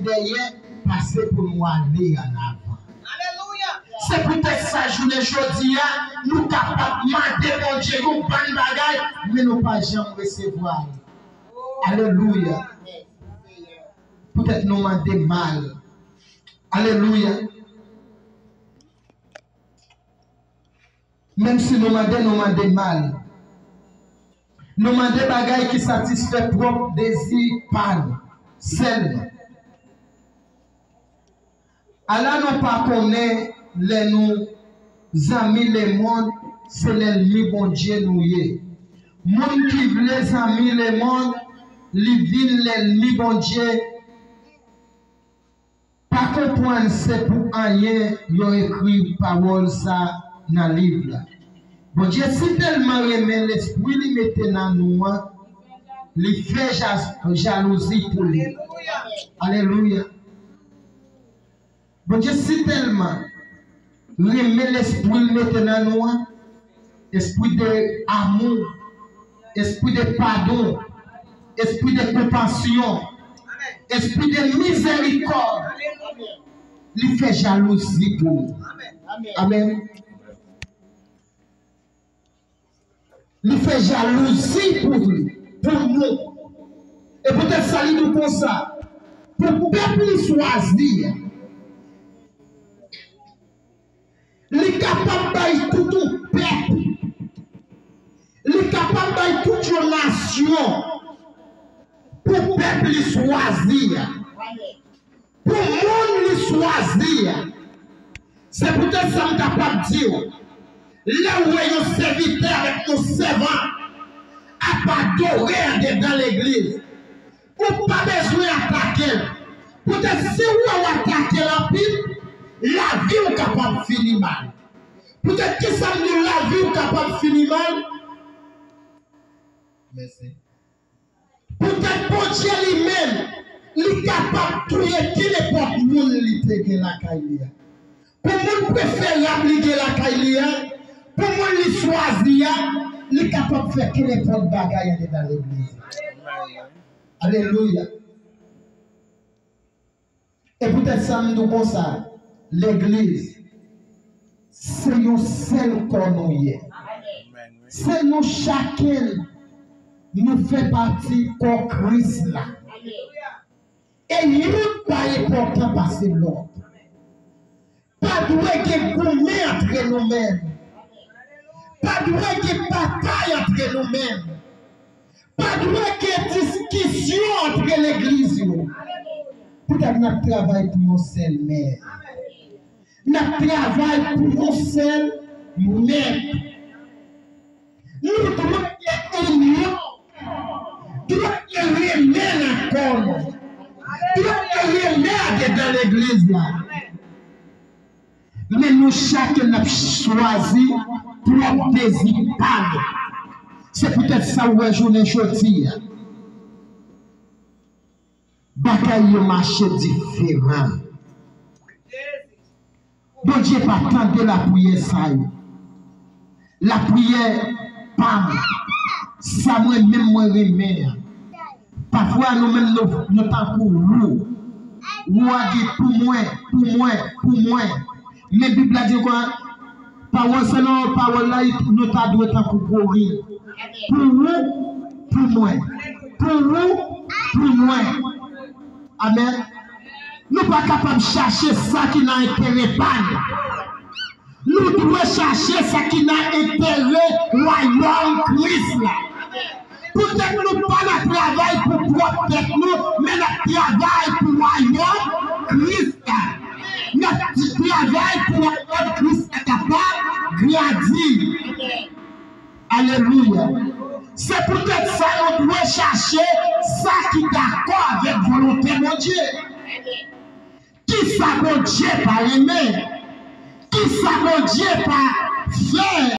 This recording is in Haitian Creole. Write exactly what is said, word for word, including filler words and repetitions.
dèyè pase pou nou ale an avan. Alelouya! Se poutèt sa, jounen jodi a, nou kapab mande Bondye yon bann bagay, men nou pa janm resevwa l. Alelouya! Poutèt nou mande mal. Alelouya! Menm si nou mande, nou mande mal. Nou mande bagay ki satisfè pwòp dezi pa nou sèlman. Ala nou pa konnen lè nou zanmi lemonn, se lènmi Bondye nou ye. Moun ki vle zanmi lemonn, li vin lènmi Bondye. Pa konprann se pou anyen yo ekri pawòl sa nan liv la. Bondye si tèlman renmen lespri li mete nan nou an, li fè ja- jalouzi pou li. Alelouya. Bondye si tèlman renmen lespri l mete nan nou an, espri de amou, espri de padon, espri de konpasyon, espri de mizèrikòd, li fè jalouzi pou nou. Amèn. Li fè jalouzi pou li, pou nou. E poutèt sa li di w konsa, pou pèp li chwazi a, li kapab bay tout yon pèp, li kapab bay tout yon nasyon pou pèp li chwazi a. Pou moun li chwazi a. Se poutèt sa m kapab di w, lè w wè yon sèvitè avèk yon sèvant ap adore andedan legliz, ou pa bezwen atake l. Poutèt si w wè w atake l anpil, lavi w kapab fini mal. Poutèt kisa m di w lavi w kapab fini mal? Mèsi. Poutèt Bondye li menm, li kapab touye kenenpòt moun li te gen lakay li a. Pou moun preferab li gen lakay li a, pou moun li chwazi a, li kapab fè kenenpòt bagay andedan legliz. Alelouya. E poutèt sa m di w konsa, legliz, se yon sèl kò nou ye. Se nou chakenn nou fè pati kò Kris la. E youn pa enpòtan pase lòt. Pa dwe gen goumen antre nou menm. Pa dwe gen batay antre nou menm. Pa dwe gen diskisyon antre legliz yo. Poutèt n ap travay pou yon sèl mè. N ap travay pou yon sèl mèt. Nou dwe gen inyon. Dwe gen renmen nan kò nou. Dwe gen renmen andedan legliz la. Men nou chak n ap chwazi pwòp dezi pa nou. Se poutèt sa w wè jounen jodi a, bagay yo mache diferan. Bondye pa tande lapriyè sa yo. Lapriyè pa m, sa mwen menm mwen renmen an. Pafwa nou menm nou, nou tankou wou. Wou a di pou mwen, pou mwen, pou mwen. Men Bib la di nou konsa, pawòl selon pawòl la, nou ta dwe tankou goril. Pou wou, pou mwen. Pou wou, pou mwen. Amèn. Nou pa kapab chache sa ki nan enterè pa nou. Nou dwe chache sa ki nan enterè wayòm Kris la. Poutèt nou pa nan travay pou pwòp tèt nou, men n ap travay pou wayòm Kris la. N ap travay pou wayòm Kris la kapab grandi. Alelouya. Se poutèt sa nou dwe chache sa ki dakò avèk volonte Bondye. Kisa Bondye pa renmen? Kisa Bondye pa fè?